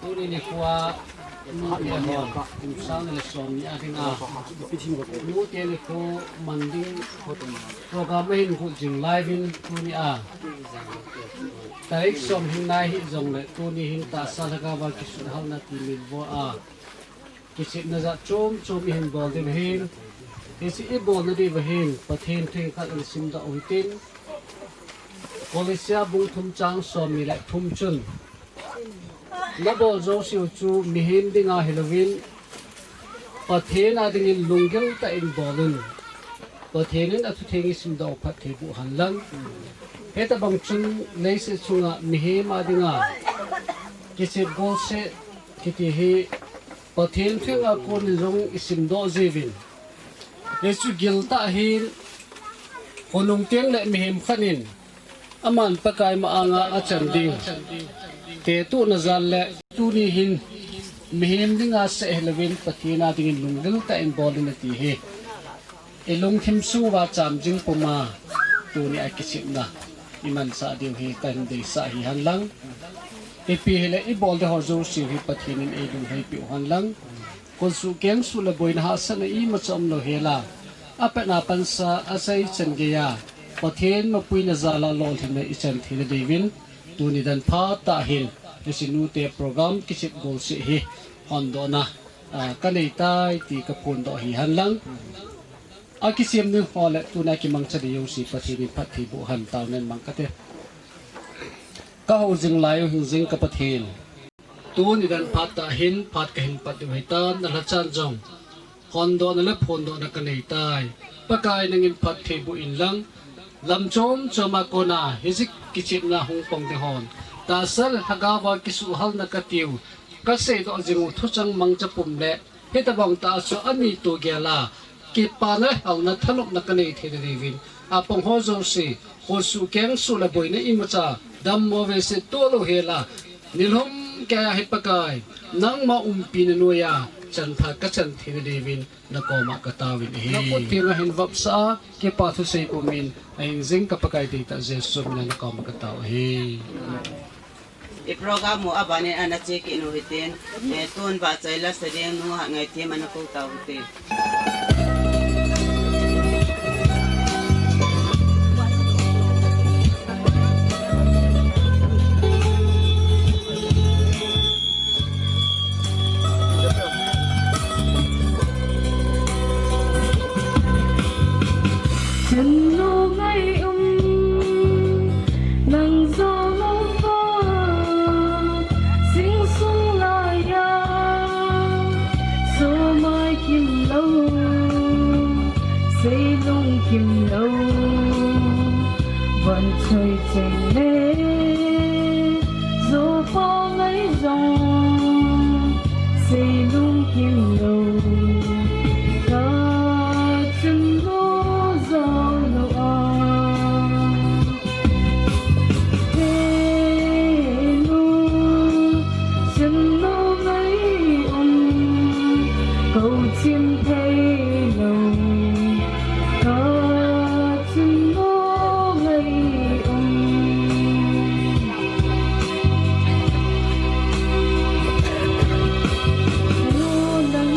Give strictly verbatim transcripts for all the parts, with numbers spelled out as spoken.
Tuni nikho a, nute ho, kum sang ni le som ni a dinga, nute nikho man ding program ahin got jing lai uvin tuni a. Tarik som hin nai hih jongle tuni hin tahsa lhagao a kisuhhalna ti min bol a, kichepna jat chom chom ihin bol diu ahin. Hiche ibolna diu ahin, Pathen thu khat ihin simdoh u hitin. Kolosia bung thum chang som ni le thum chun, nabol jouseu chu mihem dinga hilouvin, Pathen a dingin lunggil tah in bol un. Pathen in athutheng isimdoh u phatthei boh hen lang. Hitabang chun leiset chunga mihem a dinga kichep golseh kiti hi Pathen thu a konin jong isimdoh jiuvin. Hichu giltah hin, khonung teng le mihem khat in aman Pakai ma anga achan ding tetohna jal le tuni hin mihem dinga seh hilouvin Pathen a dingin lunggil tah in bol in ati hi. Ilungthim sung uva cham jing puma tuni a kichepna imansah diu hi kahin deisah hi hen lang. Ipi hile ibol ding ho jouse hi Pathen in eilungheipi u hen lang. Khonsuh kengsuh le boina hahsatna imacha umlou hel a, apatna pansa, achaichan geiya Pathen mapuina jal a lolhinna ichan theina diuvin, tuni dan phat tah hin hiche nute program kichep golseh hi hondohna, ah, kanei tai ti kaphondoh hi hen lang. Akisem ding ho le tuna kimangcha ding jouse Pathen in phatthei boh hen, taona mang kate. Ka hou jing lai u hingjing ka Pathen. Tuni dan phat tah hin phat kahin pat diu ahitan, nalhachan jong hondohna le phondohna kanei tai. Pakai nangin phatthei boh in lang, lam chom chom a kona hiche kichepna hung pang ding hon tahsa le lhagao a kisuhhalna katiu, kaseidoh jing u thuchang mangcha pum le hitabang tah chu ani toh gel a kipana le halna thanopna kanei theina diuvin, apang ho jouse, khonsuh kengsuh le boina imacha, dammo veset toh lou hel a, nilhum keiya hi Pakai, nangma umpina noiya chanpha kachan theina diuvin nakoma katao in ahi. Nakut tenga hin vapsah a, kipa thusei pumin, ahingjing ka Pakai deitah Jesu mina nakoma katao ahi. I program u abanin ana che kit u hitin, eh, tun vachoi la sa ding nu Hatngaithem ana kou tau hite. Chunnu ngai um, nang jo lou va, sing sung laiya, so mai kim lou, sei lung kim lou, van choi cheng le, jo pa ngai jong, sei lung kim lou, ka chunnu jo lou a. He nu, chunnu ngai um, kou chim thei lou, ka chunnu ngai um. Nu nang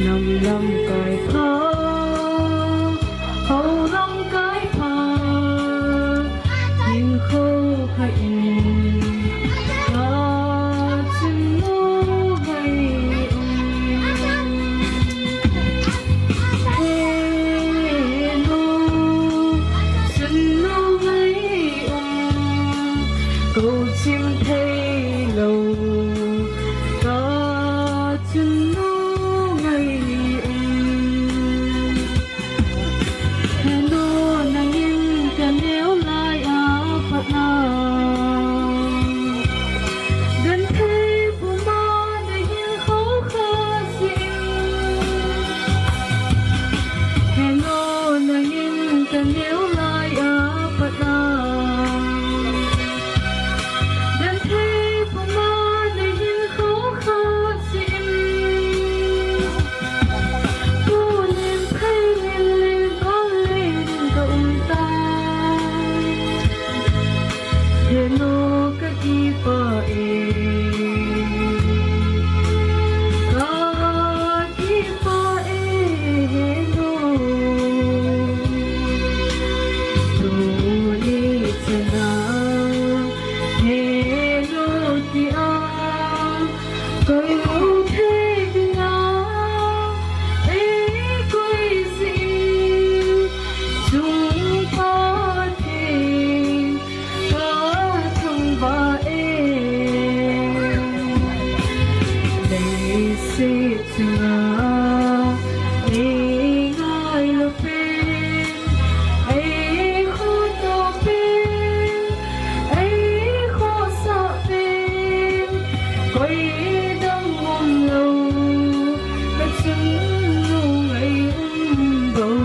Nam lamkai pha, ho lamkai pha, hinkho kha in, ka chunnu ngai um. He nu, chunnu ngai um, kou chim thei lou, ka chunnu ngai um. He nu, nangin ka neo lai a pat na, genthei puma na hinkho kha jin. He nu, nangin ka neo lai a pat na, genthei puma na hinkho kha jin. Tunin thei lin lin bang lin ka um tai. He nu, ka kipah e, ka kipah e, he nu. Tuni chan a, he nu tia, koi mu thei ding a, ei koi jin, chung Pathen ka thangvah e. Leiset chunga ei ngailou pen, ei khoto pen, ei khosa pen, koi dang umlou, ka chunnu ngai um bou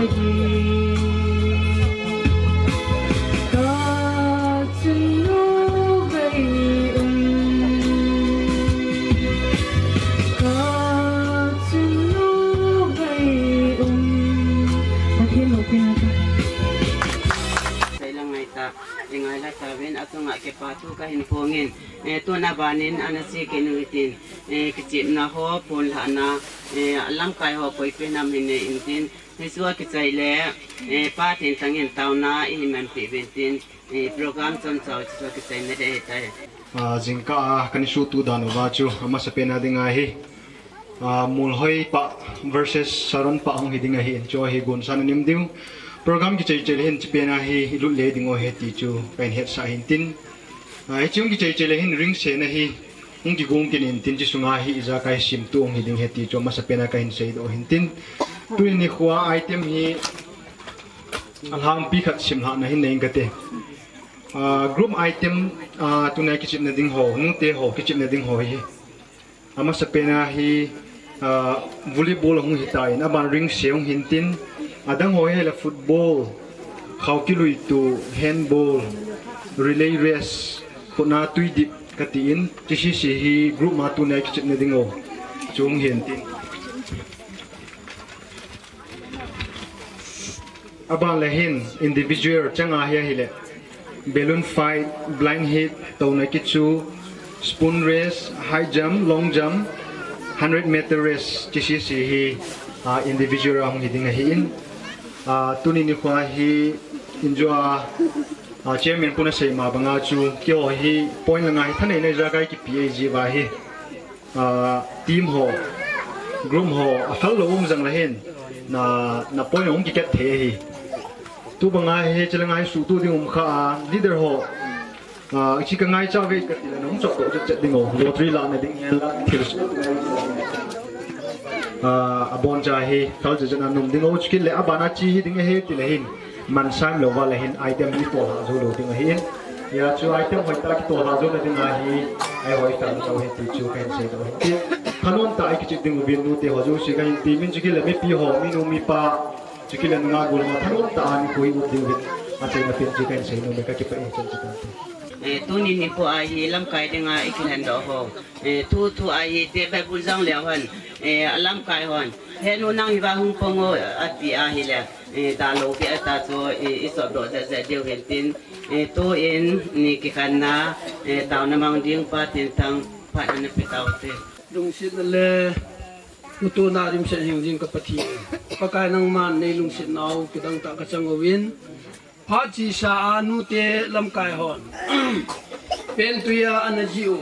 ahi. Ka chunnu ngai um, ka chunnu ngai um. Pathen loupina chu. Sei la ngai ta, i ngai la tauvin, achunga kipa thu kahin phong in, eh, tuna banin ana che kit u hitin, eh, kichepna ho, phone lhahna, eh, lamkai ho koi pen ham hin nei intin, hichu akichai le, eh, Pathen thangin taona i hin manpeh uvin tin, eh, program chomcha chu akichaina ding ahitai. Ah, jingkah a kana suhtup dan uva chu, amasapen a ding ahi. Ah, Molhoi pa versus Saron pa hung hi ding ahin, chu hi gonsan anem diu. Program kichai chai le hin, hiche pen a hi i lut le ding u ahi ti chu kahin hetsah ahin tin. Ah, hiche hung kichai chai le hin ringsetna hi hung kigong kit intin, hiche sunga hi ijakai simtup hung hi ding ahi ti chu amasapen a kahin seidoh ahin tin. Tuni nikho a item hi, alhangpi khat simlhahna hin nei inge kati. Ah, group item, ah, tuna kichepna ding ho, nute ho, kichepna ding ho hi. Amasapen a hi, ah, volleyball hung hitan, aban ringse hung hintin, adang ho hi le football, khao kiluitu, handball, relay race, khutna tui dip katin, hiche sese hi group ma tuna kichepna ding ho, chu hung hintin. Aban le hin individual changa hi ahile, balloon fight, blind hit, touna kichu, spoon race, high jump, long jump, hundred meter race, hiche sese hi, ah, individual a hung hi ding ahin. Ah, tuni nikho hi injo a, ah, chairman pun asei ma banga chu, keiho hi point langa hi thaneina ijakai kipe ahi jeh uva hi. Ah, team ho, group ho, aphal lou um jong le hin, na, na point hung kikat thei ahi. Tubanga hi, hiche langa hi suhtup ding um kha a, leader ho, ah, hiche ka ngaicha uve kati le, na hung chotdoh chet chet ding u, lottery lahna ding hen la, thil suh. Ah, aboncha hi, thal chet chet na um ding u, chukit le, abana hiche hi ding ahi ti le hin. Mansa um lou uva le hin item hi tolhah jou lou ding ahin. Hijeh chun item hoitah kitolhah jouna dinga hi, eihoi tah lou ahi ti chu kahin seidoh ahin. Thanom tah a kichep ding uvin nute ho jouse kahin temin, chukit le mipi ho, minu mipa, chukit le nungah golhang ho thanom tah a nikho hi um ding uvin, achaina pen chu kahin seinom e, kakipah e, chan chu tante. Eh, tuni nikho a hi lamkai dinga ikilhen doh ho. Eh, thu thu a hi table bul jong leu hen. Eh, alamkai hon. He nu nang hiva hung pang o ati ahile. Eh, dalou kei ta chu, eh, i sot doh jeh jeh diu hin tin, eh, tu in ni kikhanna, eh, taona mang ding Pa Tinthang phat ana pe tau te. Lungsetna le kutuna rimset hingjing ka Pathen. Pakai nangman nei lungsetnau kidang tah ka chang uvin. Phat chesa a nute lamkai hon. Pen tuia ana ji u.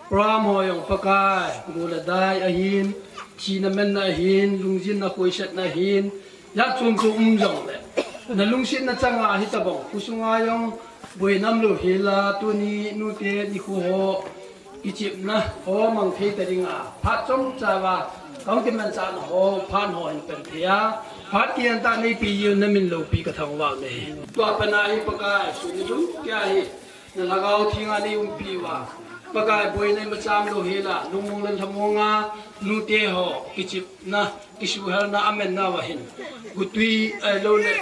Program ho jong Pakai, gu le dai ahin, thina menna ahin, lungjinna khoisatna ahin, jat chom chom um jongle. Na lungsetna changa hitabang, khosunga jong, boina umlou hela, tuni nute nikho ho, kichepna ho mang thei ta dinga, phat chomcha uva, ka hung kimanchahna ho, phat ho hin pan thei a, phat kihen tah neipe jeh un na min loupi ka thangvah u ahi. Tua pat a hi Pakai, sun ni lhum kei a hi, na Lhagao Thenga nei umpi uva, Pakai boina imacha umlou hela, lungmong le lhamong a, nute ho, kichepna, kisuhelna, amenna uva hin, gutui, ahilou le,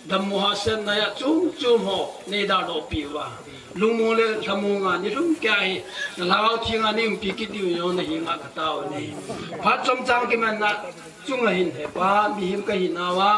dammo hahsatna jat chom chom ho, nei daldoh pi uva. Lungmong le lhamong a, ni lhum kei a hi, na Lhagao Thenga nei umpi kit diu jong na henga ka tao u ahi. Phat chomcha kimanna chunga hin he Pa, mihem ka hinauva,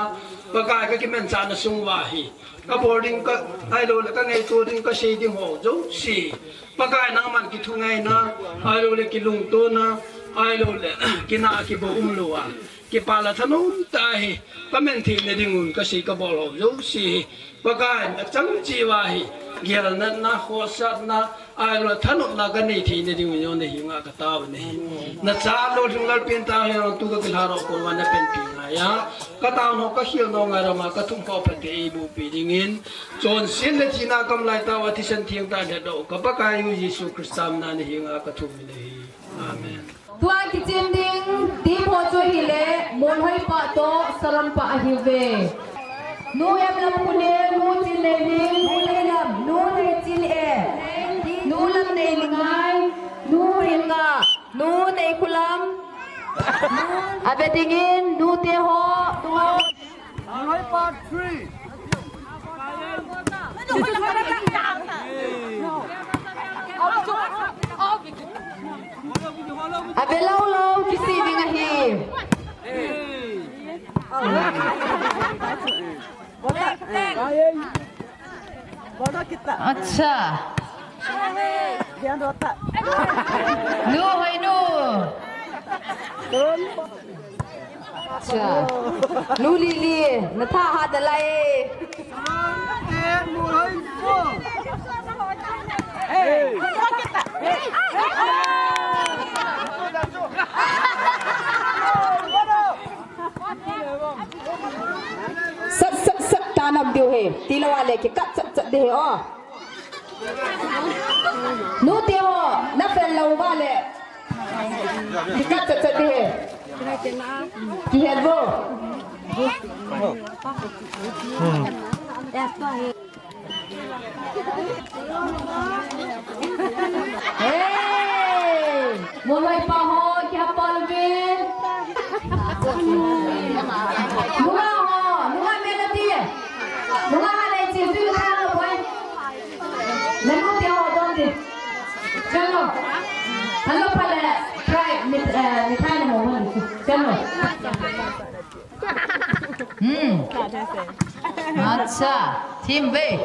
Pakai ka kimanchahna sung uva hi. Ka bol ding ka, ahilou le ka ngaito ding ka sei ding ho jouse. Pakai nangman kithungaina, ahilou le kilungtona, ahilou le kina kibou umlou a. Kipa le thanom tah a hi, ka men theina ding un ka sei ka bol ho jouse hi. Pakai na chang cheh uva hi, gelnatna, khohsatna, ahilou le thanopna ka nei theina ding un jong na henga ka tao u ahi. Na cha lolhing lalpen tah hi jong tu ka kilhadoh kon uva na panpi ngai a. Ka taona ho ka khel nau ngai ram a ka thum kho phat te eiboh pi dingin. Chonset le thina kam lai tah uva thisan theng tah a lhatdoh u ka Pakai u Jesu Christa min a na henga ka thum u ahi. Amen. Tua kichem ding team ho chu ahile, Molhoipa toh Saronpa ahiuve. Nu M lam khu le, Nu Chinneihing, Nu Neilam, Nu Neichinnei, Nu Lamneingai, Nu Ringa, Nu Neikholam, ave dingin, nute ho, Nu Molhoi part three. Ave lou lou, kisih ding ahi. Acha. Nu Hoinu. Acha. Nu Lily, na tha ha dalai. Sat, sat, sat, ta nam diu ahi. Tilou a le kikat sat sat ding ahi o. Nute ho, na fel lou uva le. Kikat chat chat ding ahi. Kihet vo. Hey! Molhoipa ho, kihapol uvin. Nunga ho, nunga Melody. Nunga ha le chi, chi ka lo boi. Nanu te ho don de. Chalo. Hello, pale. Try, mit, eh, mithai na ho, chalo. Hmm. Acha. Team B. Hey!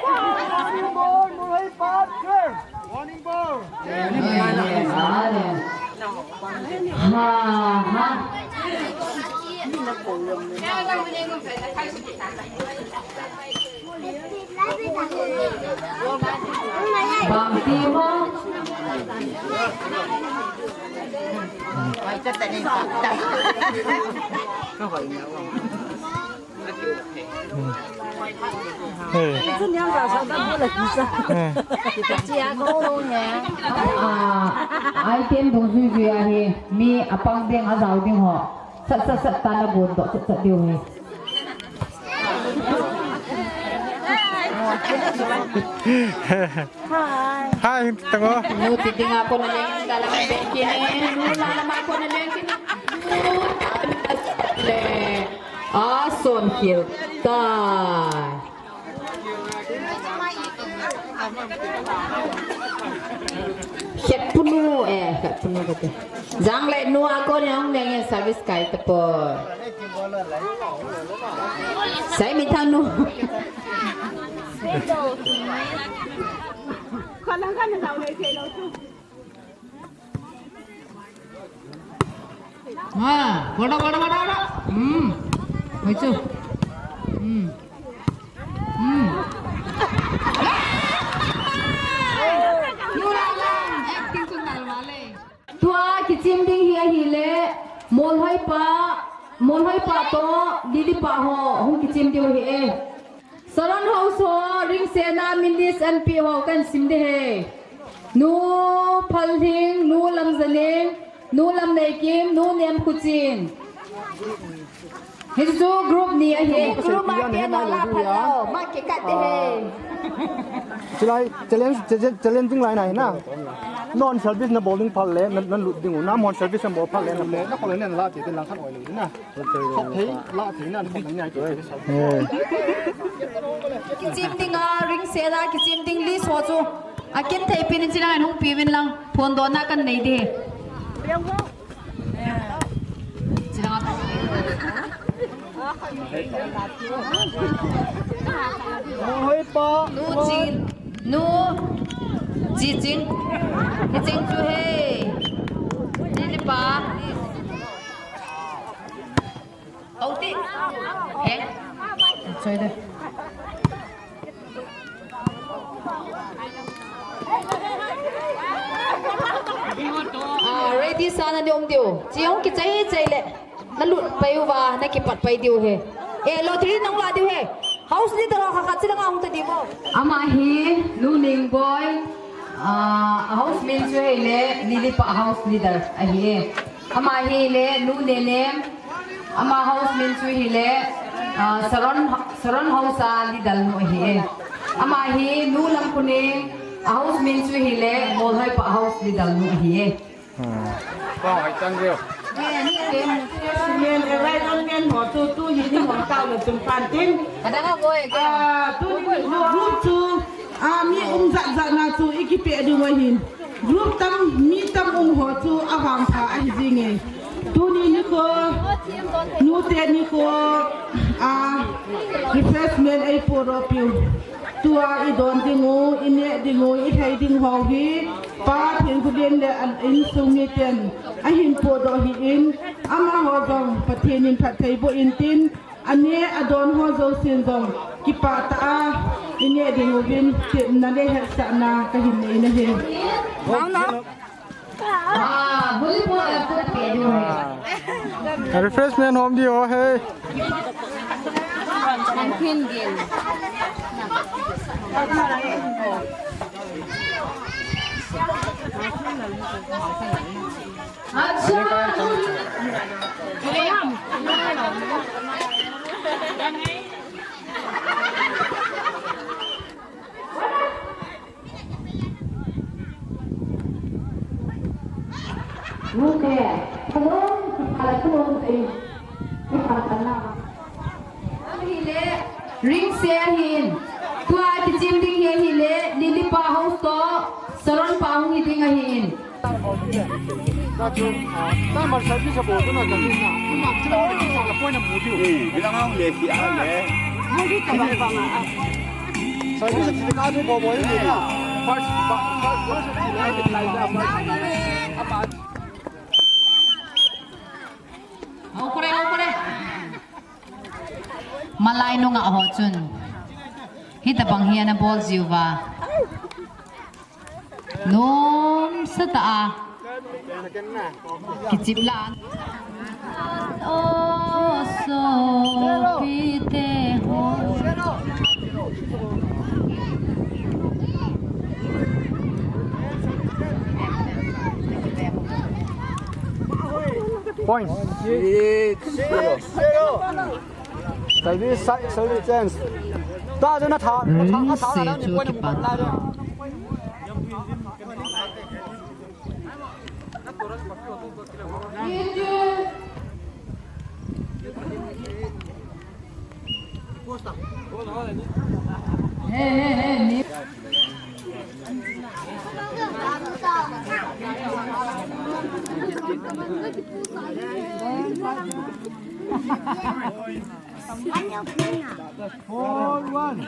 Warning ball, Molhoi part three. Warning ball. Ha, ha. Bang team a. Hey. Ah, item dungjuijui ahi, mi apang ding ajao ding ho. Sat, sat, sat, ta na gon doh, sat, sat, diu ahi. Hi. Hi, tango. Nu ti dinga kon leng, dalam bengkini, nu lama kon leng kini. Le, ason khel tai. Khetpunu, eh, Khetpunu kati. Jangleh nu a kon jong neng e service kai tapoi. Seiminthang nu. Ha, bada, bada, bada, bada. Hmm. Hoichu. Hmm. Hmm. Acting chu nal male. Tua kichim ding hi ahile, Molhoipa, Molhoipa toh Lilipa ho hung kichim diu ahi e. Saron House ho, Ringsena, Minis, N P ho kahin sim ding ahi. Nu Phalhing, Nu Lamjaning, Nu Lamneikim, Nu Nemkhuchin. Hichu group ni ahi. Group a kei na la phalou, ma kikat ding ahi. Chulai challenge, challenge, challenging line ahi na. Non service na bowling phal le, na, na lut ding u. Na mon service na bol phal le, na le, na kol le, na la ti, ti lang khat oi le na. Thei, la thei na, thei na, thei na. Eh. Kichim ding a, Ringsena kichim ding list ho chu. Akin thei pin in chin a hung pe uvin lang. Phondohna kan nei ding. Chin a. Hoipa. Nu Chin. Nu. Chi Ching. Chi Ching chu he. Lilipa. Tauti. He? Choi de. Ah, ready sa na ni um diu. Chi hung kichai chai le. Na lut pai uva, na kipat pai diu he. Eh, lottery nang la diu he. House leader ho kha khat chi langa hung ta diu mo. Ama hi, Nu Ningboi. Ah, a house min chu hile, Lilipa house leader ahi e. Ama hile, Nu Nenem. Ama house min chu hile, ah, Saron, Saron house a leader nu ahi e. Ama hi, Nu Lamkhuning. A house min chu hile, Molhoipa house leader nu ahi e. Kong hai chang veu. Men, eh, right on men ho chu, tu hi ni hong tao le chun pan tin. Adang a boy, ah, tu ni group chu, ah, mi um jat jat na chu i kipe ding u ahin. Group tam, mi tam um ho chu avangpha ahi jing e. Tuni nikho, nute nikho, ah, refreshment eipodoh piu. Tua i don ding u, i neh ding u, i lhai ding ho hi, Pa Thengkhulen le a insung miten ahin podoh ahin, amaho jong Pathen in phatthei boh in tin, aneh adon ho jousen jong kipah tah a i neh ding uvin, tepna le hetsahna kahin nei na ahi. Ah, volleyball a put pe diu ahi. Refreshment hom diu ahi. An phin gin. Acha. Nute, thalom, kiphala thalom te, kiphala thalom. Ahile, Ringse ahin, tua kichim ding hi ahile, Lilipa house toh, Saron pa hung hi ding ahin. Service a ti ka tu bo bo ni na. First, first, first, first, first. Ho kore, ho kore. Malai nungah ho chun hitabang hi ana bol jiu va. Nomsa tah a. Kichip la. O sopi te ho. Point. Six zero. Service, service chance. Ta jo na tha, na tha, na tha, na tha, na tha, na tha. Hey, hey, hey, ni. Four one.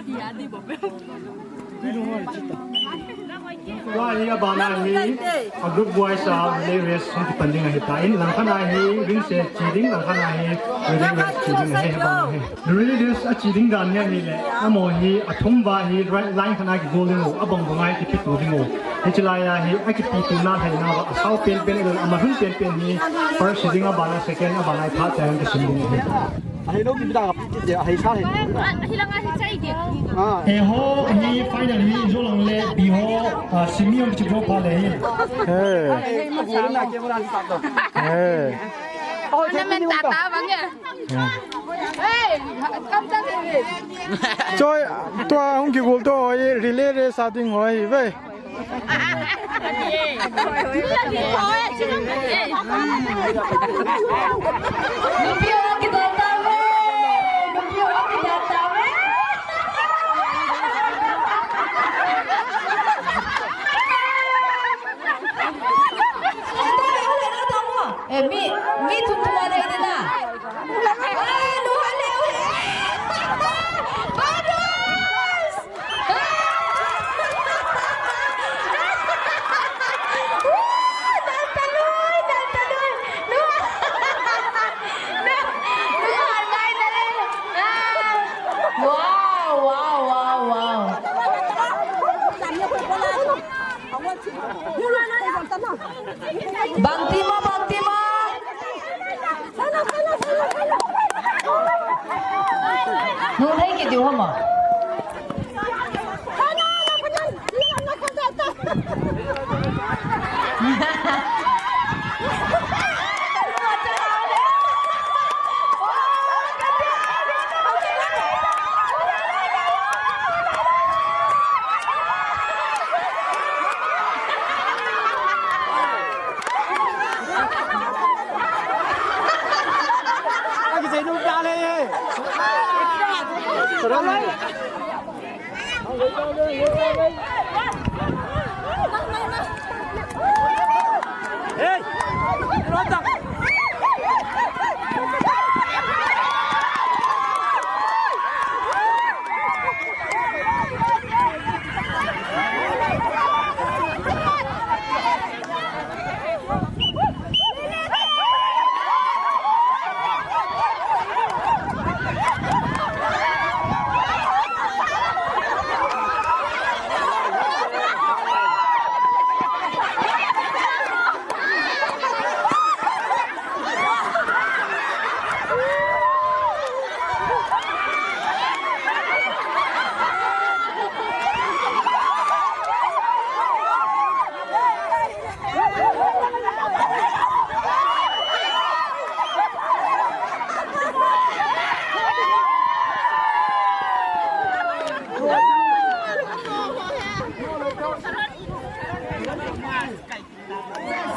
Tua hi abana hi, a group wise a relay race hung kipan ding ahitan, langkhat a hi ring set chi ding, langkhat a hi relay race chi ding ahi abana hi. Relay race a chi ding dan hi ahile, amaho hi athum uva hi right line khat a kigol ding u, abang bang a hi kipeto ding u. Hiche lai a hi akipeto na lhai na uva, asao penpen le amalhun penpen hi first hi ding, abana second, abana third, chai hung kisim ding ahi. Ahei lou kibi ta ka pi ti, ahei sa hei. Ahi lang ahi chai di. Ah. A ho hi final hi jo lang le, B ho, ah, semi hung kichep jo pha le hi. Hey. Ahei ma sa na ke mo na sa to. Hey. Ornament ta ta bang e. Hey, kam ta ni. Choi, tua hung kigol to, relay race a ding ho hi ve. Eh, mi, mi thum thum a lei ding a. Ah, nu ha leu he. Bonus! Wow, wow, wow, wow. Bangti ma, bangti ma. Nung thei kit diu ham a.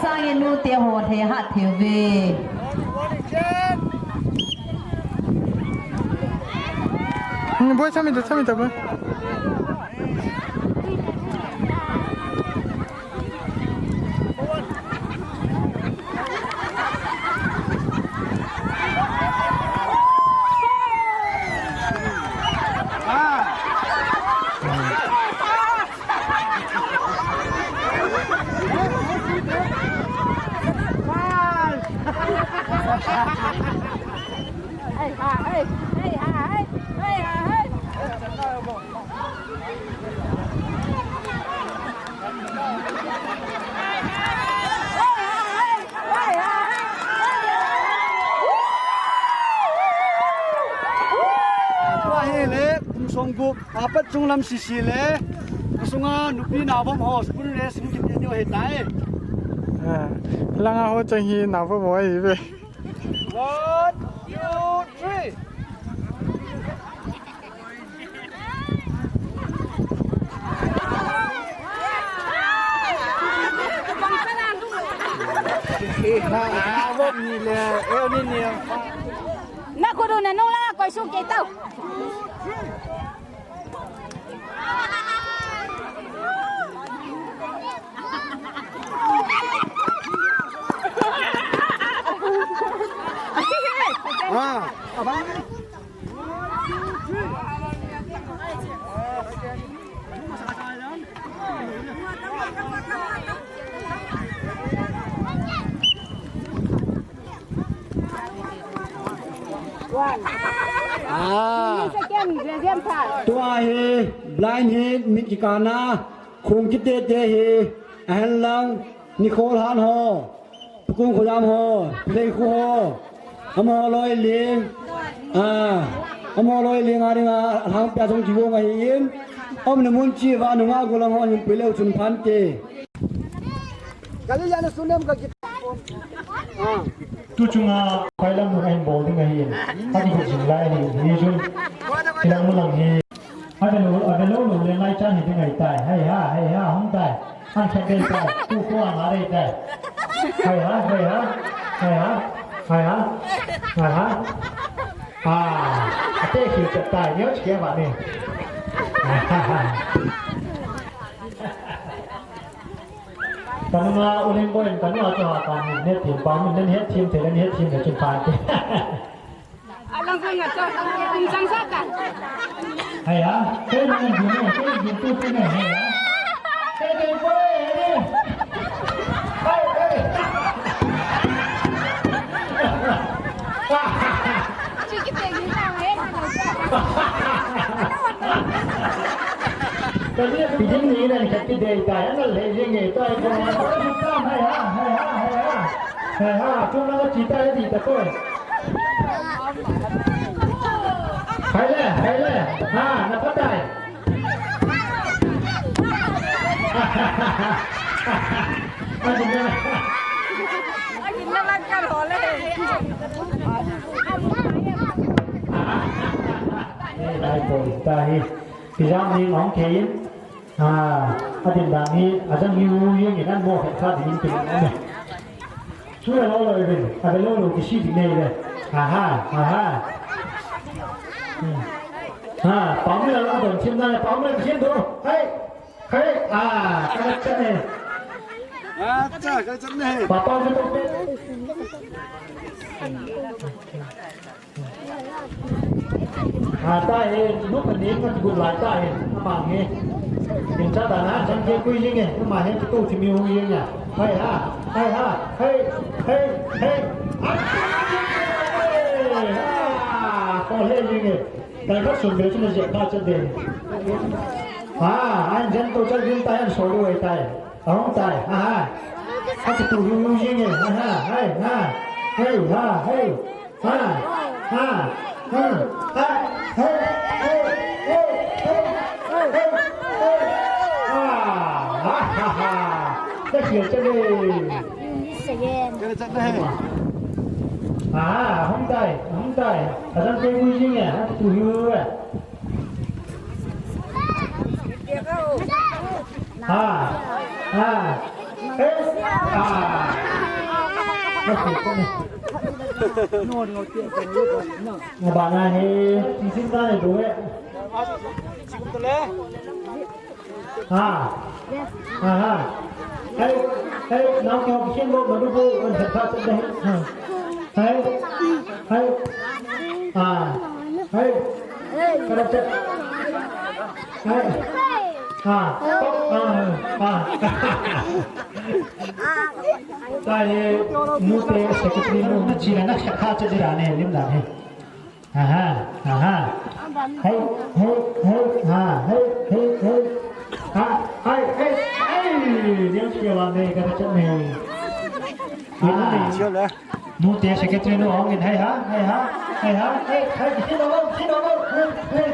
Sangin nute ho he ha theu ve. Ni boy, sami ta, sami ta boy. Tua hi le, kum som gup, apat chunglam sisi le, kasunga nupi naovom ho, spoon race hung kiti diu ahitai. Ah, langa ho chang hi naovom ho ahi ve. One, two, three. Na, ah, vop ni le, eu ni ni. Na ko do na no la, koi sung ke tau. Ah. Ah. Tua hi, blind hi, mit kikana, khung kitete hi, ahenlang, Nicole Han ho, Pakung Khoyam ho, Plei Khu ho, amaho loi ling, ah, amaho loi ling a dinga, alhangpia jong kigong ahin, umna mun chiva, nunga golang ho, hin pui leu chun phante. Kali yana sunem ka kit. Ah. Tu chunga phailam nung ahin bol ding ahi. Ati ko jing lai ahi. Hi jun. Kilang mulang hi. Ave lo, ave lo lo le lai chan hi ding ahi tai. Hai ha, hai ha, hung tai. Han chan dei tai. Tu ko ang a dei tai. Hai ha, hai ha. Hai ha. Hai ha. Hai ha. Ah, ate khi chat tai. Neo chike ba ni. Kanunga ulim boin kanu a chu ha kan het thim pa min nen het thim thei nen het thim le chun pan te. Alang ko nga cho, kum sang sa ka. Hai ha, ke nang din ne, ke din tu tu ne, hai ha. Ke ke ko e ne. Hai, hai. Chi ki te ni na he. Kani pidin ni na ni kati dei tai, ana le jing e tai ko. Tam hai ha, hai ha, hai ha. Hai ha, tu na chi tai di ta ko. Hai le, hai le. Ha, na pa tai. Ajin na. Ajin na lang ka lo le. Dai ko, dai. Kijam ni ngong kein. Ah, adin dang hi, ajang hi u yeng in an mo khat khat ding in tin ne. Chu la lo lo rin, a lo lo ki si ding nei le. Aha, aha. Hmm. Ha, pam la la don chim na, pam la chim do. Hai. Hai, ah, ka la chan ne. Acha, ka la chan ne. Pa pa ju to pe. Ha, ta he, nu pa ni ka gu lai ta he, ama he. Tin cha ta na, chan ke kui jing e, ama he, tu ti mi hu jing e. Hai ha, hai ha, hai, hai, hai. Ah, ko he jing e. Kai ka sun be chu na je pa cha de. Ha, an jan to cha jing ta, an so ru e ta. Ahung tai, aha. Ha, tu hu hu jing e, aha, hai, ha. Hai, ha, hai. Ha, ha, ha, ha, hey, hey, hey, hey, hey, hey. Ah, ha, ha, ha. Ka sia cha le. Ka cha le. Ah, hung tai, hung tai. Ka jang ke mu jing e, ha, tu hu e. Ha, ha, eh, ha. Ba na he, ti sin ta ne do e. Ha, ha, ha. Hey, hey, now can you hear what the people in the past of the ha. Hey, hey, ah, hey. Hey. Hey. Ah. Oh, ah, ah. Tahi, nu te secretary nu na chi la na kha cha dira ne lim da ne. Aha, aha. Hey, hey, hey, ha, hey, hey, hey. Ha, hey, hey, hey. Dia sikit lah ni kata cakap ni. Ah. Sial lah. Nu te secretary nu hung in, hai ha, hai ha, hai ha, hai, hai, hi lo, hi lo, hai, hai.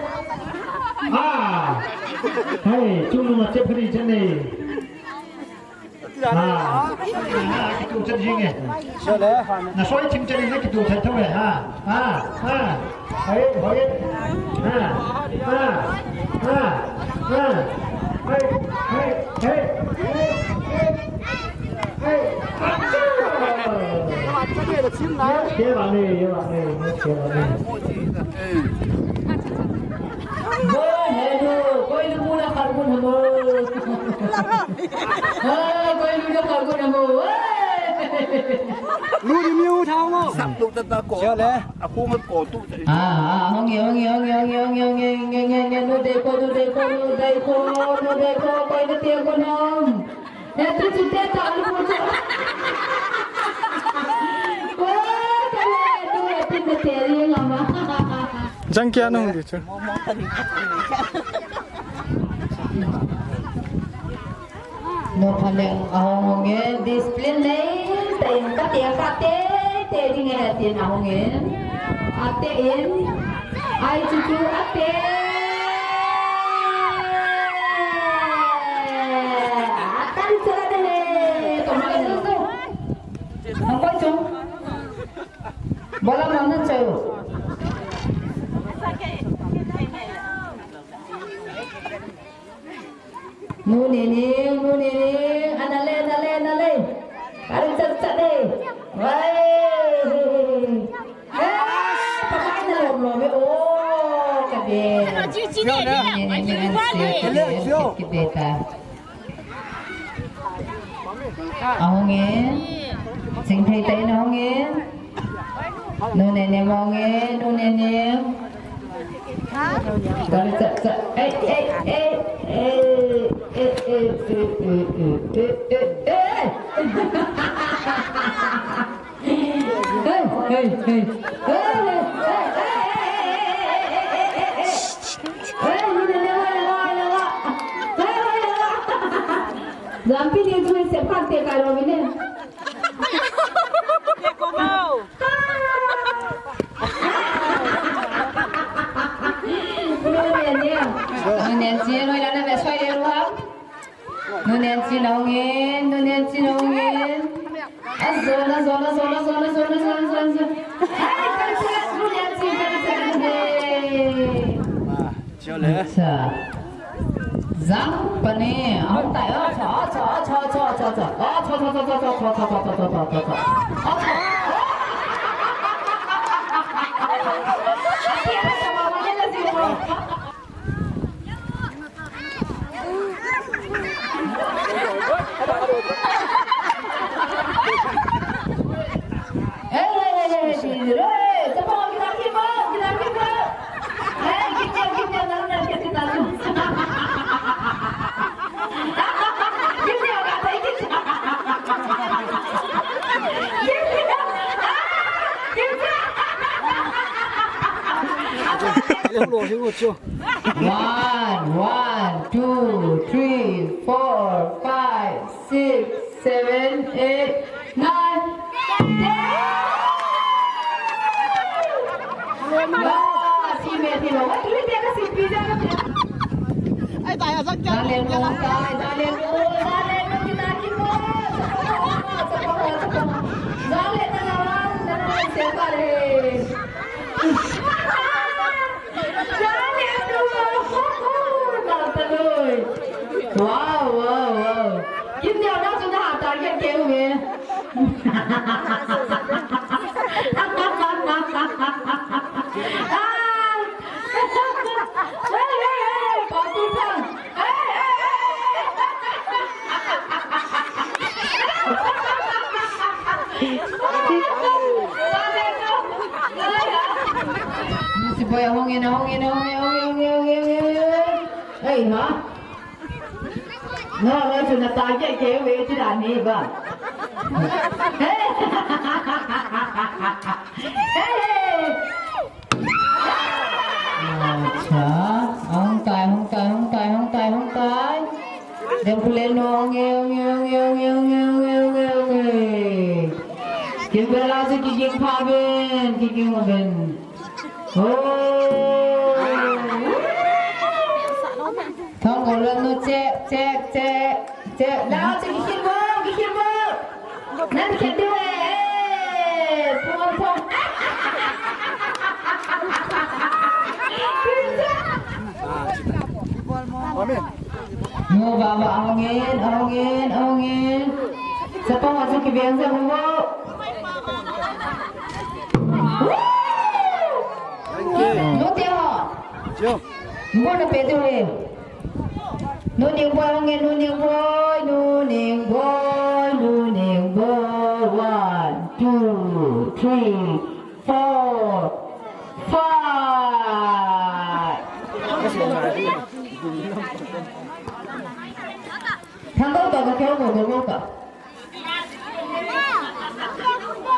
Ah. Hai, chung nu ma chep kri chen nei. Ah. Ah, kitu chen jing e. Chale. Na soi chim chen nei kitu chen tho e ha. Ah, ah. Hai, hai. Ah, ah, ah, ah. Hai, hai, hai, hai, hai. Hey, achoo! Ye, ye ba ne, ye ba ne, ye ba ne. Bo, hello, koi lu muna khargun hamo. Ha, koi lu na khargun hamo. Lu di miu thang mo. Sap lu ta ta ko. Chale. Aku ngat ko tu. Ah, ah, hong ye, hong ye, hong ye, hong ye, hong ye, hong ye, hong ye, hong ye, hong ye, nu dekho, nu dekho, nu dekho, nu dekho, koi na te ko nam. Happy birthday to Alu Pucha. Oh, kale, tu happy birthday, ye mama. Chang kya nung di chu. No phaleng ahung hung e, discipline nei te in kate kate te ding e tin ahung e. Ate in. Ai chu chu ate. Atan chala de he. Kamai chu. Kamai chu. Bola mana chu. Nu Nene, Nu Nene, ana le, ana le, ana le. Kari chat chat de. Wai. Eh, pakai na lom lom e. Oh, kade. Chi, chi, ne, ne, ne, ne, ne, ne, ne, ne, ne, ne, ne, ne, Ahung e. Sing thei thei in ahung e. Nu Nene ahung e, Nu Nene. Kari cha cha. Ei, ei, ei, ei. Ei, ei, ei, ei. Hey, hey, hey. Hey, hey, hey. Lampi ni tu se phat te karo mine. Te ko mau. Nu Nene. Nu Nene, loi la na ve soi le ru ha. Nu Nene ahung in, Nu Nene ahung in. Azon, azon, azon. Ai, kari chat, Nu Nene, kari chat, kari chat. Chole. Acha. Jang pane. Ahung tai. Acha, acha, acha. Acha, acha, acha. One, one, two, three, four, five, six, seven, eight, nine, ten. Wah, si Meti lo. Wah, tu dia kasi pizza na. Ai, tai, asak. Dale, dale, dale, dale, kita, kita. Dale, dale, dale, dale, dale. Wow, wow, wow. Kim Neo, nang chu na ha target keu ve. Ah. Hey, hey, hey, hey, Pau Tun Thang. Hey, hey, hey, hey, hey. Lucy boy, ahung in, ahung in, ahung in. Hey, ha? No, no, chu na target keu ve ti dan hi ba. Hey. Hey, hey. Acha, hung tai, hung tai, hung tai, hung tai, hung tai. Dem pule no, nge, nge, nge. Kim Bela si kiging pha ben, kiging pha ben. Oh. Thong ko lon no, check, check, check, check. Lao si kiging bo, kiging bo. Nan khen diu e. Pung pung. Amen. No, baba, ahung in, ahung in, ahung in. Sapa ho chu kibeng sa mo. Thank you. No te ho. Jo. Mo na pe tu le. Nu Neng boy, hung e, Nu Neng boy, Nu Neng boy, Nu Neng boy. One, two, three, four, five. Thang ko to, ko ko ko ko.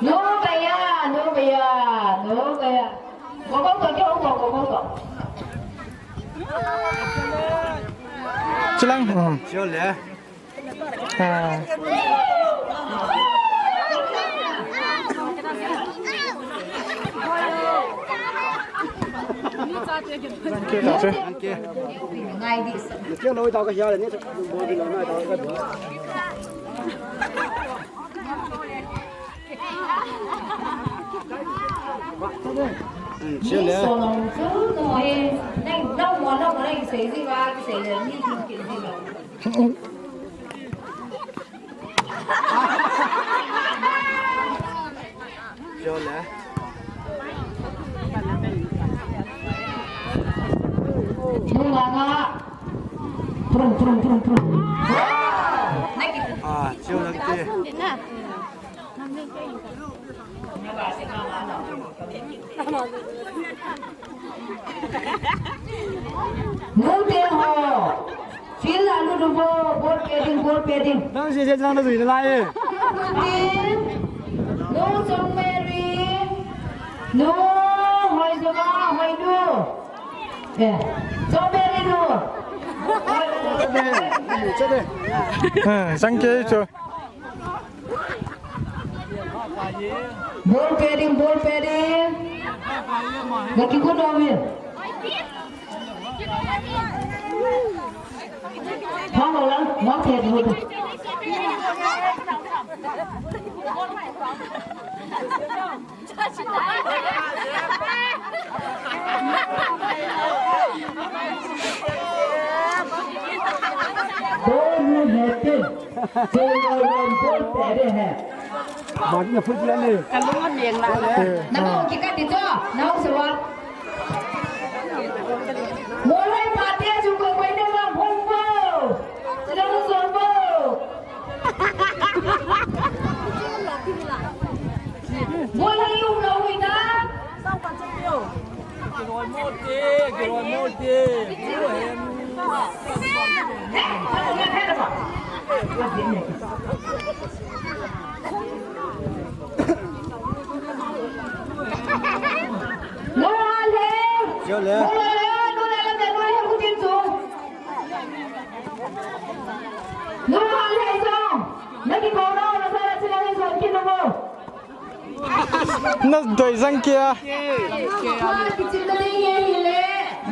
No, bhaiya, no, bhaiya, no, bhaiya. Chilang. Hmm. Sure le. Ah. Ah, chiu lang ti. Nute ho. Field a lut uvo, ball pe ding, ball pe ding. Nang si se nang na zui na lai e. Tin. Nu Song Mary. Nu Hoi Zoma, Hoi Nu. Eh. Song Mary nu. Ha, sang ke cho. Ball pe ding, ball pe ding. Laki ko no mi. Thang lo lang, ball pe ding. Ball nu hai tin. Ball nu hai tin. Ball nu hai tin. Ball nu hai tin. Nang ko kika ti to, nang ko sewa. Molhoi pa te chu koi koi ne ma phun po. Sila mo son po. Molhoi lu lo hui ta. Kiroi mo te, kiroi mo te. Lunghan le. Lunghan le, lunghan le, lunghan le, lunghan le, lunghan le, lunghan le, lunghan le, lunghan le, lunghan le, lunghan le. Na doi jang kia. Kichim na ding hi le,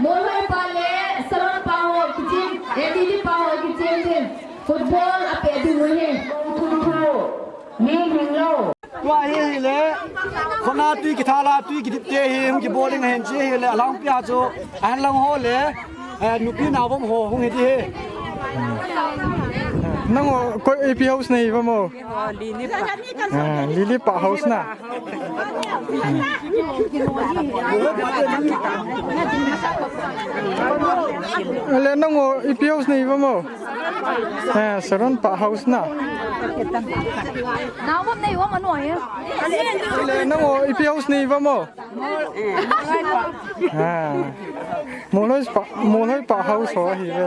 Molhoi pa le, Salon pa ho, kichim, A D D pa ho, kichim din. Football a pe ding u hi. Ni hing lo. Tua hi hi le, khona tui kithal a, tui kidip te hi, hung kibol ding ahin chi hi le, alangpi a chu, ahin lang ho le, eh, nupi navom ho, hung hi ti hi. Nang o, koi ipi house nei va mo? Lily pa. Ah, Lily pa house na. Hmm. Le nang o, ipi house nei va mo? Eh, Saron pa house na. Nang bom nei wa mano ya. Le nang o ipi house nei va mo? Ah. Molhoi pa, Molhoi pa house ho hi ve.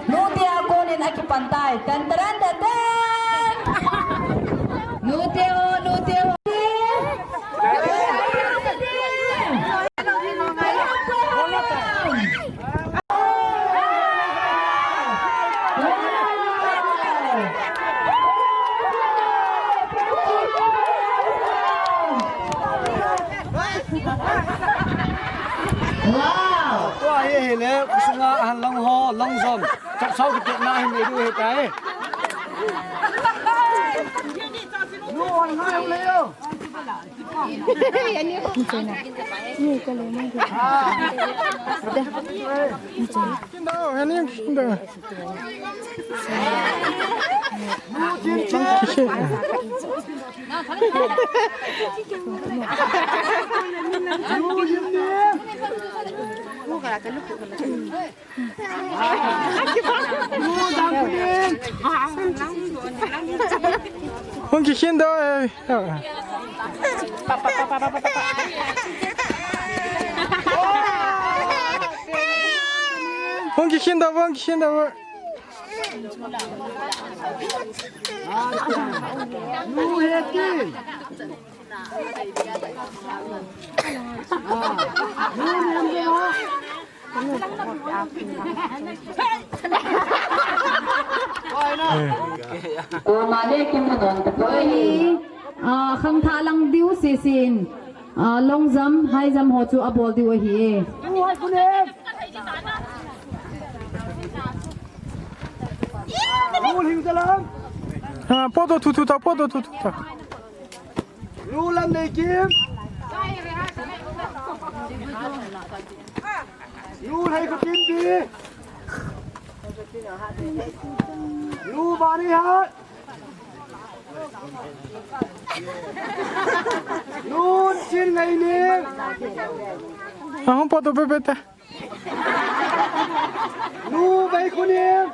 Nute a konin akipan tai. Tan taran tan tan. Nute o, nute o. Wow! Tua hi hi le, kusunga ahan long ho, long zone. Chapsau kipetna hi nei diu hi tai. Hung kikhin doh e. Kishin da bang, kishin da bang. Koma le kimu don ta poi. Ah, khangthah lang diu sisin. Ah, long jump, high jump ho chu abol diu ahi e. Lu hing ta lang. Ha, podo thu thu ta, podo thu thu ta. Lu lam nei kim. Lu hai ko kim bi. Lu bani ha. Lu chin ngai ni. Ahung podo pe pe ta. Lu bai kunim.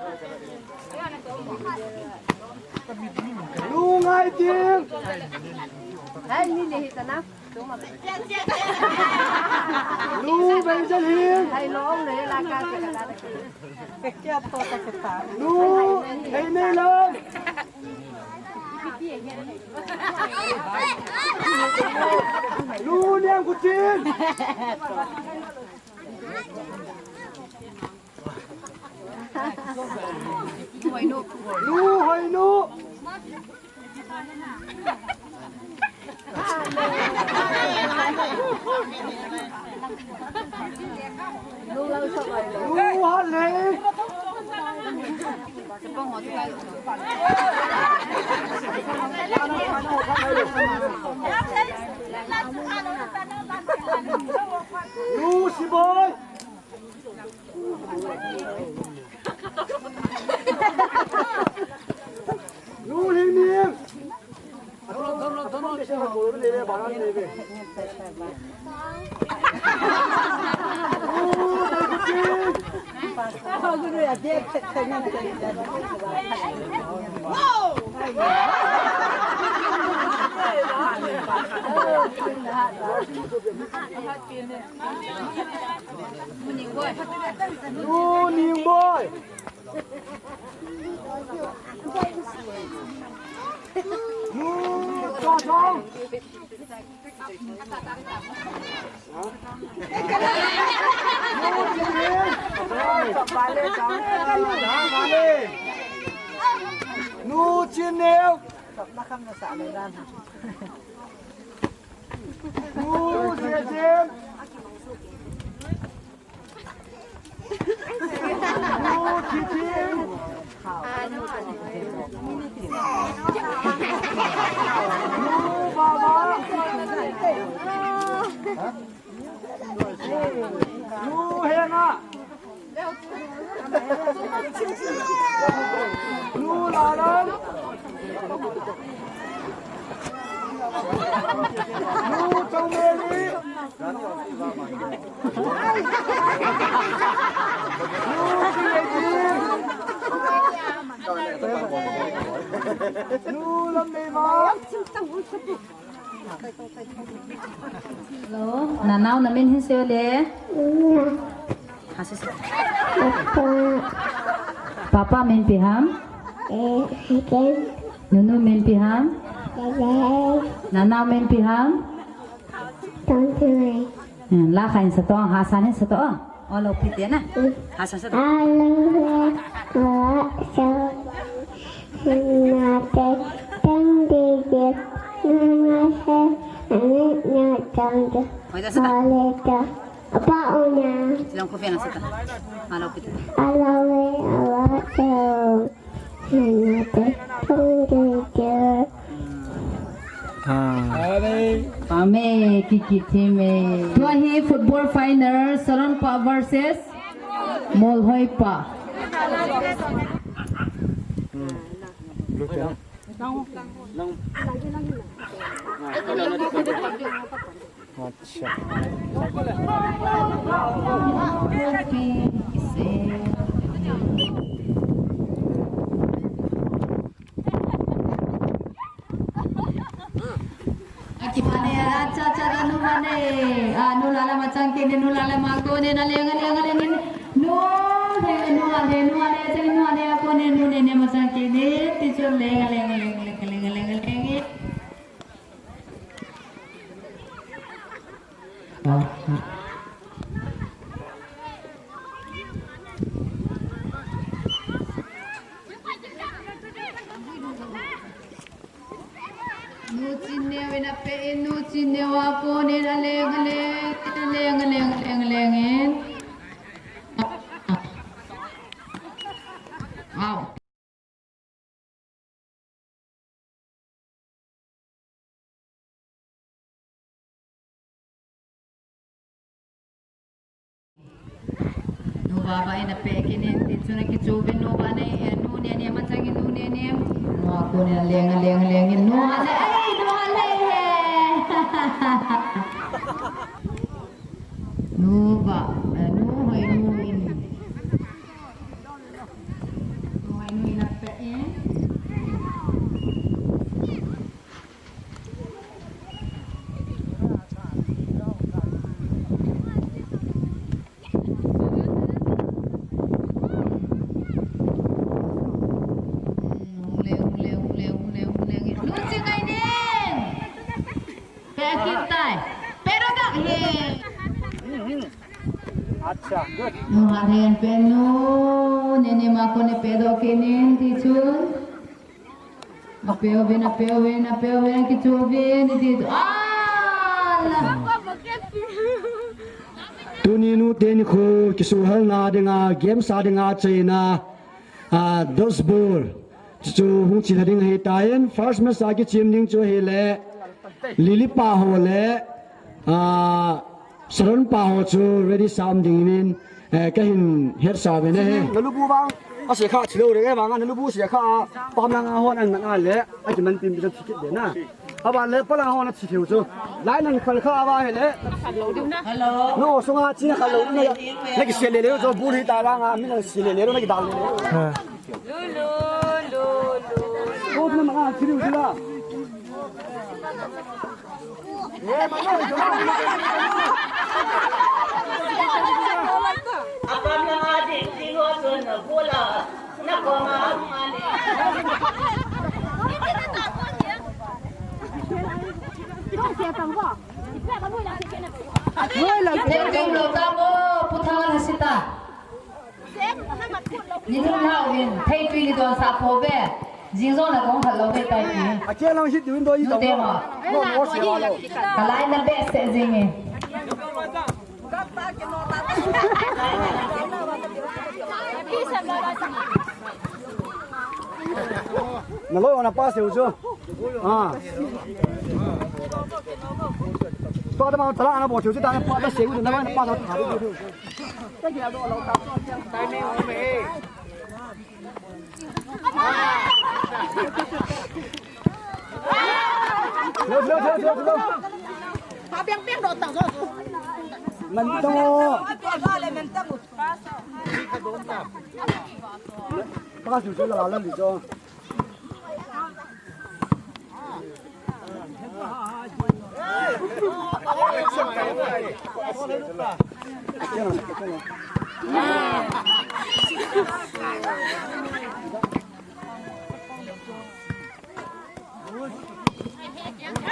Lu ngai ting. Hai ni le hi ta na. Lu bai jal hi. Hai lo le la ka ka ka. Lu hei nei lo. Lu niang kuchin. Lu hoinu. Lu hat lei. Lu siboi. Lu hing ning. Lu Ningboi. Lu Chong Chong. Lu Chin Neu. Lu Zia Jin. Hello, nanao namin hin seiyo le. Papa. Papa min ipi ham? Eh, Ken. Nunu min ipi ham? Lele. Nanao min ipi ham? Tong Tui. Hmm, la kha hin sato, Hausa hin sato. O lo pi te na. Hmm. Hausa sato. Alo, wa, so. Nate, tong di di. Nana se, ane, na, tong di. Oi, da sato. Ale, da. Apa ona? Silang kopi na sata. Alo kita. Alawe awatong. Hinate pangdeje. Ah. Pame kiki time. Tua hi football final Salonpa versus Molhoipa. Acha. Aki mane, acha, acha, nu mane. Ah, nu lala machang ke ne, nu lala ma ko ne, na le, nga le, nga le, ne. Nu, ne, nu. Ale, nu ale, chang nu ale, a kon in nu nene ma chang kit in, ti chun leng, leng, leng. Nu Chin Neo in ape in, Nu Chin Neo a kon in aleng, aleng, aleng, aleng, aleng, aleng in. Au. Nu Vava in ape kit in, ti chun akichu uvin, Nu Vava nei, eh, Nu Nene ma chang in, Nu Nene. Nu a kon in aleng, aleng, aleng in, Nu ale, ai, Nu ale he. Nu Va, eh, Nu Hoinu in. Nu Hoinu in ape in. Acha, good. Nu Hathen pen nu, Nene ma kon in ape doh kit in, ti chun. Ape uvin, ape uvin, ape uvin, kichu uvin, ti chu. Ala! Tuni nu teni khu kisuhal na dinga, game sa dinga chaina, a, dodgeball. Chu hung chila ding ahitan, first match a kichem ding chu ahile, Lily pa ho le, a, Saron pa ho chu ready sa um ding in, eh, kahin hetsah uve ne he. Nalubu vang, ase kha chilou le vang, nalubu se kha, pam lang a hon an man a le, akiman pim pim chu kit de na. Aban le, palang a hon a chi theu chu. Lai nang khal kha ava he le. Hello. No, sunga chi na khal lou na. Na kisel le le chu, bul hi ta vang a, mi na kisel le le, na kidal le le. Ha. Lu, lu, lu, lu. Ko na ma thiriu dila. Apam na ding ding ho tun na bula. Na ko ma ma le. Thank you, Lotamo, Puthang Hasita. Ni thum hao in, thei tui ni don sa po ve. Jing jong na kong khat lo ve tai ti. A ke lang hit din do i dong. Nu te mo. No, no, se wa lo. Ka lai na be se jing e. Na lo na pa se u chu. Ah. To da ma tala na bo chu ta na pa da se u na ma na pa da ta. Slow, slow, slow, slow, slow. Mantang o. Pass chu la la li chu.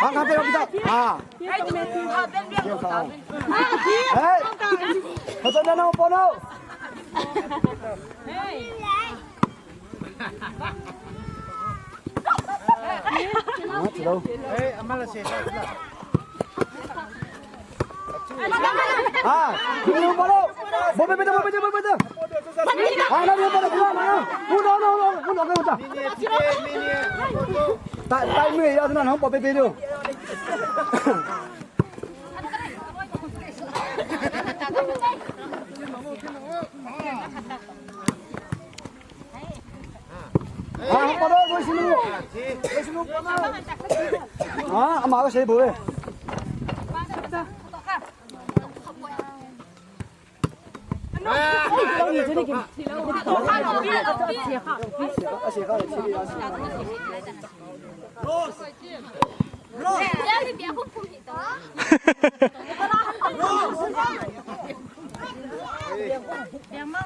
Ang kate kapita. Ah. Hey. Pasal na na po na. Ah, dulu baru. Bobe, bobe, bobe, bobe, bobe. Ah, na, bobe, bobe, bobe. Udah, udah, udah, udah, udah, udah. Tak, tak, ini ya, tenang, bobe, bobe. Ah, hamba lo, lo sinu. Lo sinu pa na. Ah, ama ka sei bo e.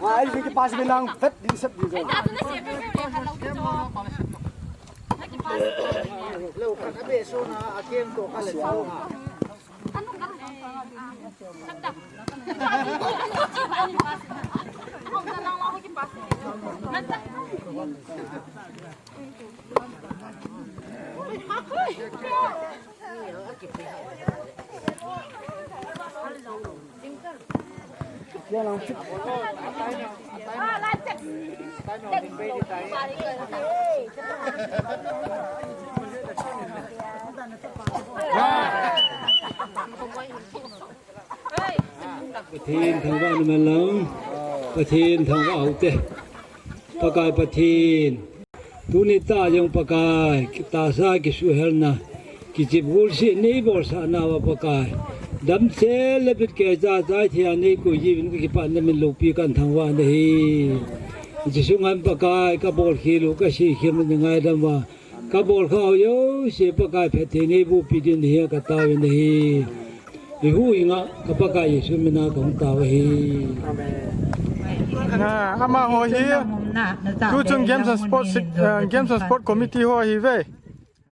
Ah, ai, ki pass beh lang, vet din sep din jo. Lo khat a behsona a keng to ka le so ha. Pathen thangvah na man lang, Pathen thangvah u te. Pakai Pathen, tuni tah jong Pakai, tahsa kisuhelna, kichep gulse nei bolsah nauva Pakai, damsel le bit keicha chai thei a nei koi jiuvin ka kipah na min loupi kan thangvah na hi. Jesu ngen Pakai, ka bolkhel u, ka seikhel u na ngaidam uva, ka bolkhah u jouse Pakai phatthei nei bohpi ding ahi ka taovin ahi. I huhhing a ka Pakai Jesu mina ka hung tao ahi. Amen. Ah, amaho hi, tuchung Games and Sports, eh, Games and Sport Committee ho ahiuve.